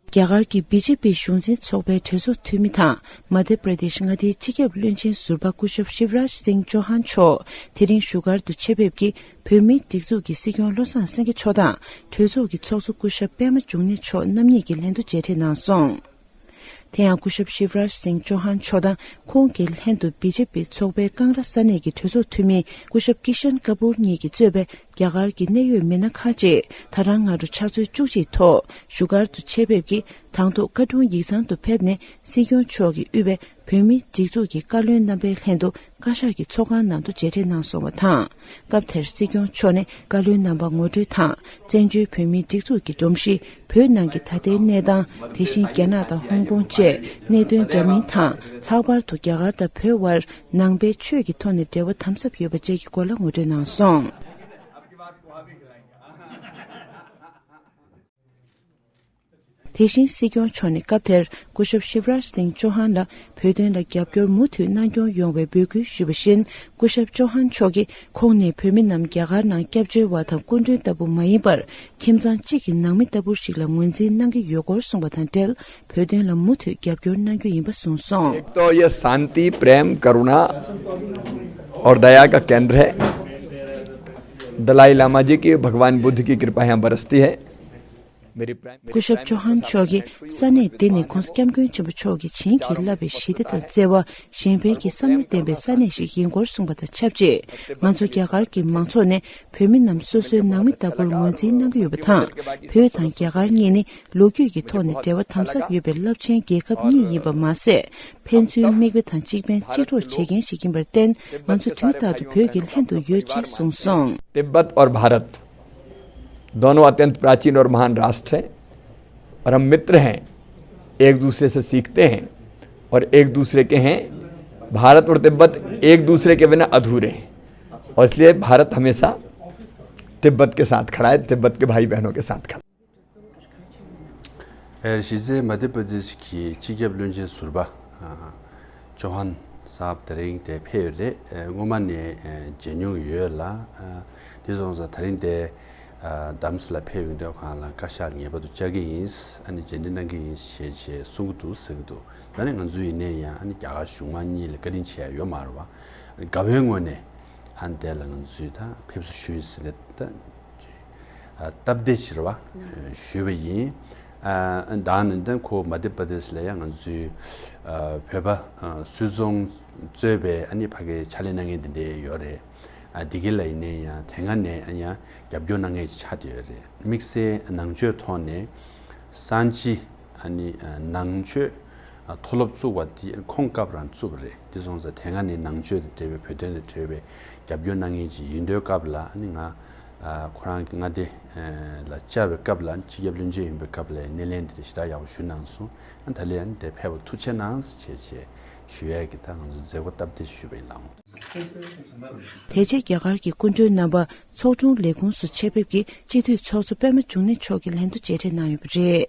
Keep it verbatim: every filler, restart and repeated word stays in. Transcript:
རྒྱ་གར་གྱི་བི་ཇེ་པི་གཞུང་འཛིན་ཚོགས་པའི་གྲོས་ཚོགས་འཐུས་མི་དང་མ་དྷྱ་པྲ་དེཤ་མངའ་སྡེའི་སྤྱི་ཁྱབ་བློན་ཆེན་ཟུར་པ་སྐུ་ཞབས་ཤིབ་རཱཇ་སིང་ཅོ་ཧན་མཆོག་དེ་རིང་བཞུགས་སྒར་དུ་ཆེད་ཕེབས་ཀྱིས་བོད་མིའི་སྒྲིག་འཛུགས་ཀྱི་སྲིད་སྐྱོང་བློ་བཟང་སེང་གེ་མཆོག་དང་གྲོས་ཚོགས་ཀྱི་ཚོགས་གཙོ་སྐུ་ཞབས་པད་མ་འབྱུང་གནས་མཆོག་རྣམ་གཉིས་ཀྱི་ལྷན་དུ་མཇལ་འཕྲད་གནང་སོང་། དེ་ཡང་སྐུ་ཞབས་ཤིབ་རཱཇ་སིང་ཅོ་ཧན་མཆོག་དང་ཁོང་གི་ལྷན་དུ་བི་ཇེ་པི་ཚོགས་པའི་ཀང་ར་ས་གནས་ཀྱི་གྲོས་ཚོགས་འཐུས་མི་སྐུ་ཞབས་ཀི་ཤན་ཀ་པུར་གཉིས་ཀྱིས་གཙོས་པའི་རྒྱ་གར་གྱི་གནད་ཡོད་མི་སྣ་ཁག་ཅིག་ད་རང་སྔ་དྲོ་ཕྱག་ཚོད་བཅུ་གཅིག་ཐོག་བཞུགས་སྒར་དུ་ཆེད་ཕེབས་ཀྱིས་དང་ཐོག་བཀའ་དྲུང་ཡིག་ཚང་དུ་ཕེབས་ནས་སྲིད་སྐྱོང་མཆོག་གིས་དབུས་པའི་བོད་མིའི་སྒྲིག་འཛུགས་ཀྱི་བཀའ་བློན་རྣམ་པའི་ལྷན་དུ་བཀའ་ཤག་གི་ཚོགས་ཁང་ནང་དུ་མཇལ་འཕྲད་གནང་སོང་བ་དང་། སྐབས་དེར་སྲིད་སྐྱོང་མཆོག་ནས་བཀའ་བློན་རྣམ་པ་ངོ་སྤྲོད་དང་བཙན་བྱོལ་བོད་མིའི་སྒྲིག་འཛུགས་ཀྱི་སྒྲོམ་གཞི་བོད་ནང་གི་ད་ལྟའི་གནས་སྟངས། དེ་བཞིན་རྒྱ་ནག་དང་ཧོང་ཀོང་བཅས་གནད་དོན་འདྲ་མིན་དང་། ལྷག་པར་དུ་རྒྱ་གར་དང་བོད་དབར་ནང་པའི་ཆོས་ཀྱི་ཐོག་ནས་འབྲེལ་བ་དམ་ཟབ་ཡོད་པ་བཅས་ཀྱི་སྐོར་ལ་ངོ་སྤྲོད་གནང་སོང་། དེ་བཞིན་སྲིད་སྐྱོང་མཆོག་ནས་སྐབས་དེར་སྐུ་ཞབས་ཤིབ་རཱཇ་སིང་ཅོ་ཧན་ལ་བོད་དོན་ལ་རྒྱབ་སྐྱོར་མུ་མཐུད་གནང་སྐྱོང་ཡོང་བའི་འབོད་སྐུལ་ཞུས་པ་བཞིན། སྐུ་ཞབས་ཅོ་ཧན་མཆོག་གིས་ཁོང་ནི་བོད་མི་རྣམས་རྒྱ་གར་ནང་སྐྱབས་བཅོལ་བ་དང་སྐུ་མགྲོན་ལྟ་བུ་མ་ཡིན་པར། ཁྱིམ་ཚང་གཅིག་གི་ནང་མི་ལྟ་བུ་ཞིག་ལ་ངོས་འཛིན་གནང་གི་ཡོད་སྐོར་གསུངས་པ་དང་འབྲེལ། བོད་དོན་ལ་མུ་མཐུད་རྒྱབ་སྐྱོར་གནང་རྒྱུ་ཡིན་པ་གསུངས་སོང་། एक तो ये शांति, प्रेम, करुणा और दया का केंद्र है। दलाई लामा जी की, भगवान बुद्ध की कृपा यहाँ बरसती है। मेरी प्राइम- སྐུ་ཞབས་ཅོ་ཧན་མཆོག་གིས་ས་གནས་འདི་ནི་༧གོང་ས་༧སྐྱབས་མགོན་ཆེན་པོ་མཆོག་གིས་བྱིན་གྱིས་བརླབས་པའི་ཞི་བདེ་དང་བརྩེ་བ། གཞན་ཕན་གྱི་བསམ་བློ་ལྡན་པའི་ས་གནས་ཤིག་ཡིན་སྐོར་གསུངས་པ་དང་ཆབས་ཅིག་ང་ཚོ་རྒྱ་གར་གྱི་མང་ཚོགས་ནས་བོད་མི་རྣམས་སོ་སོའི་ནང་མི་ལྟ་བུར་ངོས་འཛིན་གནང་གི་ཡོད་པ་དང་། བོད་དང་རྒྱ་གར་གཉིས་ནི་ལོ་རྒྱུས་ཀྱི་ཐོག་ནས་འབྲེལ་བ་དམ་ཟབ་ཡོད་པའི་རླབས་ཆེན་རྒྱལ་ཁབ་གཉིས་ཡིན་པ་མ་ཟད། ཕན་ཚུན་མིག་དཔེ་དང་གཅིག་ཕན་གཅིག་གྲོགས་བྱེད་མཁན་ཞིག་ཡིན་པར་བརྟེན། ང་ཚོ་དུས་རྟག་ཏུ་བོད་ཀྱི་ལྷན་དུ་ཡོད་ཅེས་གསུངས་སོང་། तिब्बत और भारत दोनों अत्यंत प्राचीन और महान राष्ट्र हैं और हम मित्र हैं, एक दूसरे से सीखते हैं और एक दूसरे के हैं। भारत और तिब्बत एक दूसरे के बिना अधूरे हैं और इसलिए भारत हमेशा तिब्बत के साथ खड़ा है, तिब्बत के भाई बहनों के साथ खड़ा है। ཨེ། གཞི་རྩའི་མ་དྷྱ་པྲ་དེཤ་གི་སྤྱི་ཁྱབ་བློན་ཆེན་ཟུར་པ་ཨ་ཅོ་ཧན་སཱབ་དེ་རིང་དེ་ཕེབས་ཡོད་རེད། ཨེ། སྔོན་མ་ནས་ཨེ་མཇལ་མྱོང་ཡོད་ལ། ཨ་དེ་སོང་ཙང་དེ་རིང་དེ་ཨ་དམ་སི་ལ་ཕེབས་ཡོང་དུས་གང་ལ་བཀའ་ཤག་ངེས་པར་དུ་བཅར་གྱི་ཡིན། ཨ་ནི་མཇལ་འཕྲད་གནང་གི་ཡིན་ཞེས་ཞེས་གསུང་གི་འདུག་ཟེར་གྱི་འདུག་ད་ནི་ང་ཚོ་ཡིན་ནའི་ཡང་ཨ་ནི་རྒྱ་གར་གཞུང་མང་གཉིས་ལ་བཀའ་དྲིན་ཆེ་ཡ་ཡོད་མ་རེད་བ། དགའ་བོའི་ངོས་ནས་ཨ་ནི་དེ་ལ་ང་ཚོས་ད་ཕེབས་བསུ་ཞུ་ཡིན་ཟེར་ནས་ད། ཨ་སྟབས་བདེ་ཞེས་པ་ཞུས་པ་ཡིན། ཨ་ད་ནི་ད་ཁོ་མ་དྷྱ་པྲ་དེཤ་ལ་ཡང་ང་ཚོའི་ཨ་བོད་པ་ཨ་སུད་ཚོང་གཙོས་པའི་ཨ་ནི་ཕ་གིའི་ཕྱག་ལས་གནང་མཁན་དེ་འདྲ་ཡོད་རེད། ཨ་དེ་ག་ལ་ཡིན་ནའི་ཡང་དེ་སྔ་ནས་ཨ་ནི་ཡང་རྒྱབ་སྐྱོར་གནང་མཁན་ཅིག་ཆགས་བསྡད་ཡོད་རེད། དམིགས་བསལ་ནང་ཆོས་ཐོག་ནས་སང་ཕྱི་ཨ་ནི་ཨ་ནང་ཆོས་ཨ་མཐོ་སློབ་བཙུགས་པ་དེ་ཁོང་སྐབས་རང་བཙུགས་པ་རེད། དེ་སོང་ཙང་དེ་སྔ་ནས་ནང་ཆོས་དང་འབྲེལ་བའི་བོད་དོན་དང་འབྲེལ་བའི་རྒྱབ་སྐྱོར་གནང་མཁན་ཅིག་ཡིན་དུས་སྐབས་ལ་ཨ་ནི་ང་ཨ་ཁོ་རང་གི་མངའ་སྡེ་ཨ་ལ་བཅར་བའི་སྐབས་ལ་སྤྱི་ཁྱབ་བློན་ཆེན་ཡིན་པའི་སྐབས་ལ་སྣེ་ལེན་དེ་ཞེ་དྲག་ཡག་པོ་ཞུས་གནང་སོང་། ཨ་ད་ལན་ཨ་ནི་དེ་ཕེབས་པར་ཐུགས་རྗེ་གནང་ཞེས་ཞེས་ཞུ་ཡས་ཀྱི་ད་ང་ཚོ་མཛད་སྒོ་སྟབས་བདེ་ཞུས་པ་ཡིན་ལགས། དེ་རྗེས་རྒྱ་གར་གྱི་སྐུ་མགྲོན་རྣམ་པ་ཚོགས་དྲུང་ལས་ཁུངས་སུ་ཆེད་ཕེབས་ཀྱིས་སྤྱི་འཐུས་ཚོགས་གཙོ་པད་མ་འབྱུང་གནས་མཆོག་གི་ལྷན་དུ་མཇལ་འཕྲད་གནང་ཡོད་པ་རེད།